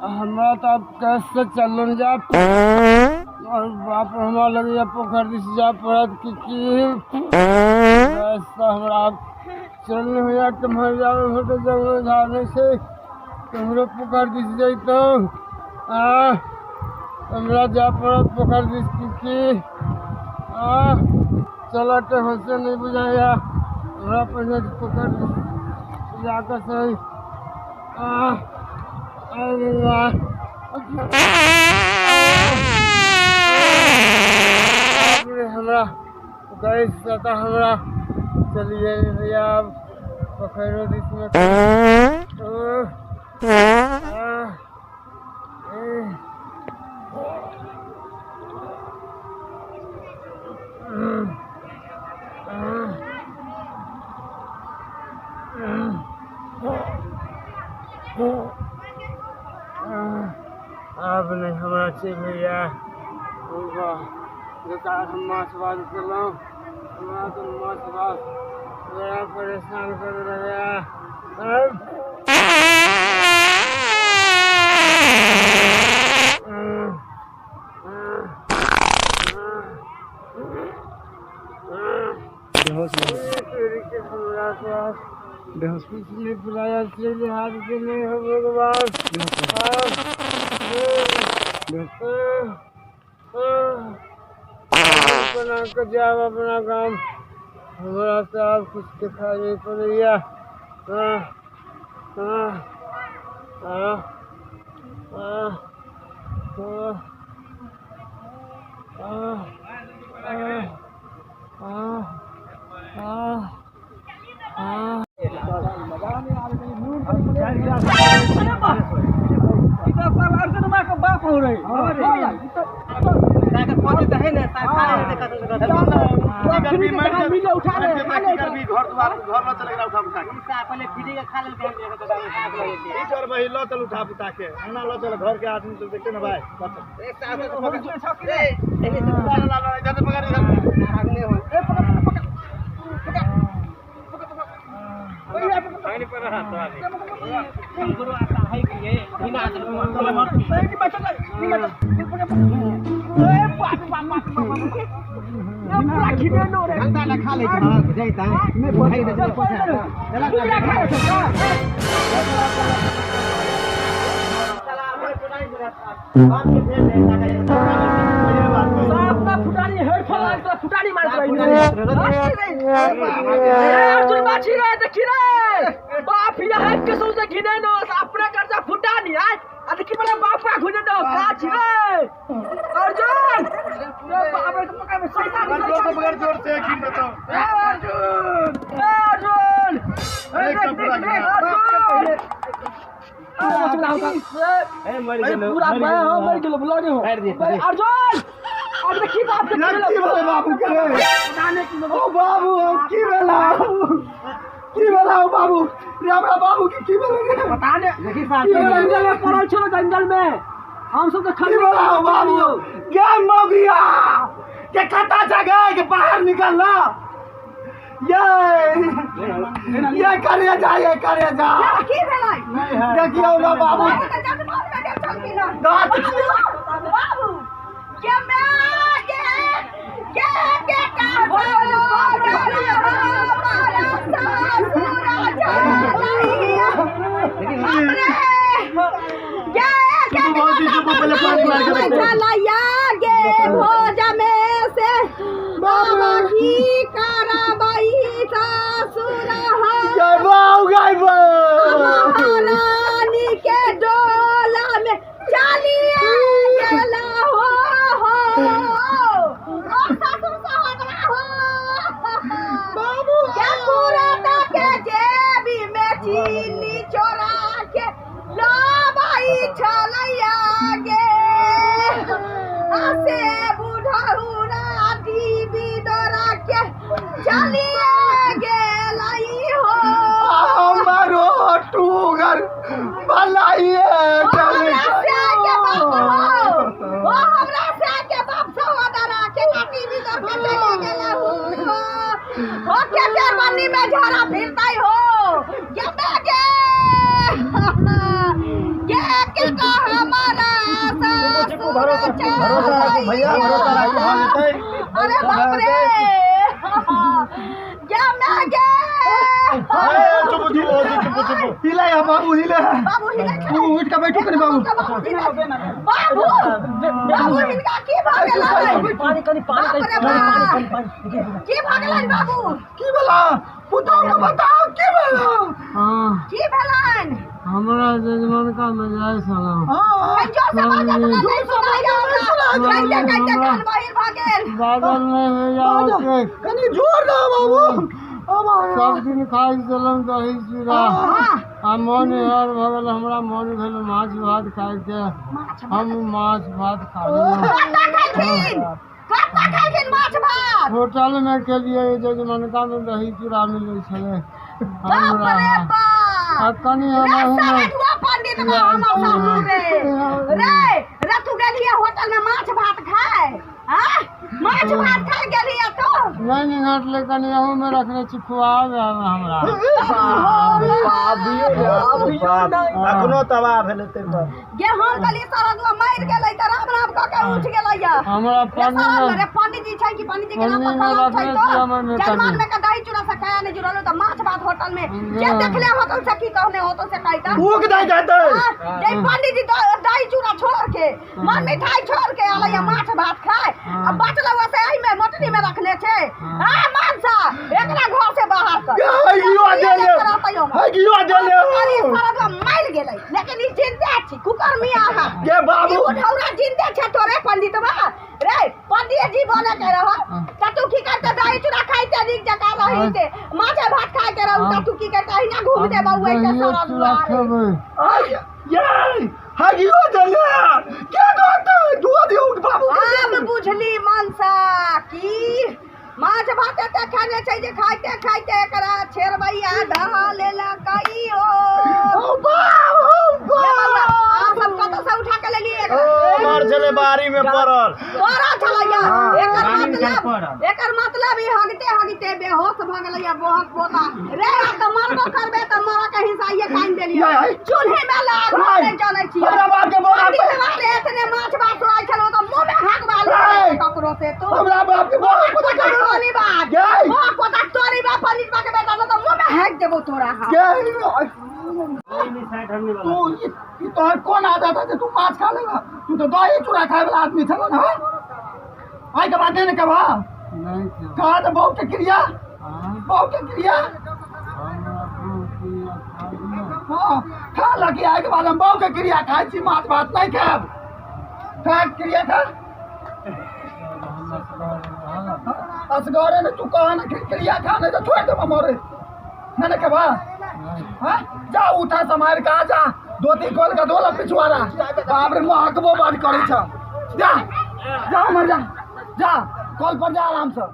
हमरा तऽ आब कैसे चलल जा और बाप रे, हमरा लगैया पोखरि दिस जाय पड़त कि की बस तऽ हमरा आब चल नहि होइया केम्हर जाब एम्हर तऽ जंगलो झाड़ नहि छै केम्हरो पोखरि दिस जैतहुँ आ हमरा जाय पड़त पोखरि दिस कि की आ चलऽके होशे नहि बुझाइया हमरा पहिने पोखरि दिस जाकऽ सही आ अरे वाह बाप रे हमरा गैस तऽ हमरा चलिए भैया आब पोखरिो दिसमे आब नहि हमरा छै भैया वाह बेकार हम माछ भात केलहुँ हमरा तऽ माछ भात बड़ा परेशान कर रहैया। बेहोश हमरा पास बेहोश पिछले पुराया से हाथ के नहीं हो भगवान। बेहोश बना के जाब अपना गाम हमरा से आब कुछ दिखाई नहीं पड़ैया। आ, आ, आ, आ, आ, आ, आ, आ, आ, आ। बाप हो रही चल उठा पुता के अंगना ल चल घर के आदमी सब देखते ना भाई इधर पकड़ इधर अर्जुन बाछी रे देखी रे बाप यहाँ के सोच घिने नो अपने कर्जा फुटा नहीं आए आ देखी बड़ा बाप का घुने नो का छी रे अर्जुन रे बाप रे पकड़ में सही जोर से पकड़ जोर से की बताओ ए अर्जुन ए अर्जुन ए देख देख देख अर्जुन पूरा मैं हो मर गेलो बुला हो अर्जुन अब देखी बाप के की भेलै बाबू के रे ओ बाबू हम की भेला की भेला ओ बाबू रे हमरा बाबू के की भेलै रे पता नहीं देखी जंगल में पड़ल छो जंगल में हम सब तो की भेला ओ बाबू गे मौगिया के कता जगह के बाहर निकलना ये करे जा ये करे जा की भेलै देखियौ ना बाबू दाँत बाबू के मैं के के बेटा गे भोज में से बाबा की कराबाई सासुर जय बाबू जय बाबू महारानी के डोला में चलिए गेला हो हो ओ ससुर सोहरा हो। भरोसा राखू भैया, भरोसा राखू, भऽ जेतै। अरे बाप रे, गे मैं गे। चुप चुप चुप चुप। हिले या बाबू, हिले। बाबू हिले। तू उठ के बैठू कनी बाबू। बाबू, बाबू, हिनका की भऽ गेलै? पानी कनी, पानी। बाप रे कनी। बाप। पानी, पानी। की भऽ गेलनि बाबू? की भेला पुतहु के बताओ, की भेला? हाँ। की भेलनि? हमरा जजमान का मजाक छलहुँ। हाँ। कनि जोर से बाजऽ, तऽ नहि सुनाइया हमरा। कहिते कहिते कान बहिर भऽ गेल। बादल नहि होइया ओतेक। कनी जोर दो बाबू। अब सब दिन खाइ छलहुँ दही चूड़ा। हाँ। आ मोन यार भऽ गेल, हमरा मोन भेल माछ भात खाइके। हम माछ भात खा लेलहुँ। कतऽ खेलखिन? कतऽ खेलखिन माछ भात? होटल मे खेलियै, जजमनका मे दही चूड़ा मिलै छलै। बाप हमरा रे बाप। आ कनि रे हम सरजुआ पंडित बा हमर सासुर रे। रे रे, तू गेलियै होटल में माछ भात खाय? हाँ, माछ भात खाय गेलियै तू? नहि निघटलै, कनि अहूमे रखने छी, खुआब हमरा। अखनो तबाह भेलै ताहि पर। गे, हम कहलियै सरजुआ मरि गेलै तऽ राम राम कऽ के उठि गेलै या। हमरा रे पन्नी सरजुआ मे रे, पंडित जी छै कि पंडित जी के नाम पर पन्नी मे कलंक छै रखने तो छी हमर मे जजमान कनि। में के दही चूड़ा से खाया नहि जुड़ल तऽ माछ भात होटल में जे देखले होटल से की कहने होटल से कहता? भूख दै जेतै। जे पंडित जी दही चूड़ा छोड़ के, मन मिठाई छोड़ के आलै या माछ भात खाय, आ बचल हुआ से एहि में मोटरी में रखने छै। हाँ मनसा, एकरा घर से बाहर कर। हे गियो दे ले, हे गियो दे ले। मरि गेलै, लेकिन ई जिंदा छी कुकर्मी अहाँ। गे बाबू। ई बुढ़ौरा जिंदे छै तोरे पंडितवा। रे पंडित जी बने के रह त तू की करते? दही चूड़ा खाइते नीक जकाँ रहिते, माछे भात खाइ के रहू त तू की करते? अहिना घूमते बौआ के दहियो सरल चूड़ा खेबै। आय ये, हे गियो दे ले के दोते दुआ दियो बाबू के। आब बुझली मनसा की माछ भात एते खाने छै जे खाइते खाइते एकरा छेरबैया धहा लेलकै। ओ ओ बाप, ओ ये बौआ, बाप। अहाँ सब कतऽ से उठा के लेलियै एकरा? मर छलै बाड़ी में पड़ल। पड़ल छलैया। एकर मतलब, एकर मतलब ई हगिते हगिते बेहोश भऽ गेलैया बोहक पोता। रे, आब तऽ मरबो करबे तऽ मरऽ के हिस्सा ये कानि देलियै। ये, चूल्हे में लाग हाय। नहि जनै छियै। हमरा बाप के बोरा पंडित बारे एतने माछ भात सुनाइ छलौ तऽ मुँह में हाक बाल हाय। ककरो से तू हमरा बाप के बोरा पोता तोरी बात गै। मोह पोता तोरी बाप, पंडित बा के बेटा तऽ मुँह में हाक देबौ तोरा हम। गे, तू ई तोहर कोन आदत है जे तू माछ खा लेला? तू तो दही चूड़ा खाए वाला आदमी छल ना। आइ के बाद नहीं ने कहबा? नहि खेबै। कहा तऽ बहू के क्रिया। हाँ? बहू के क्रिया। हमरा बहू क्रिया खा लिअ। हाँ, खा लगी। आइ के बाद हम बहू के क्रिया खाइ छी, माछ भात नहीं खायब। खा, क्रिया खा। हम असगर रहब। असगरे ने, तू कहा ना क्रिया खा, नहीं तो छोड़ देबो मोरे। नहीं ने कहबा? नहि। हाँ, जा उठा समार के आ जा, धोती खोल के धोला पिछुआरा। बाप रे, महकबो बड करै छ। जा जा, मर जा, जा कल पर जा आराम से।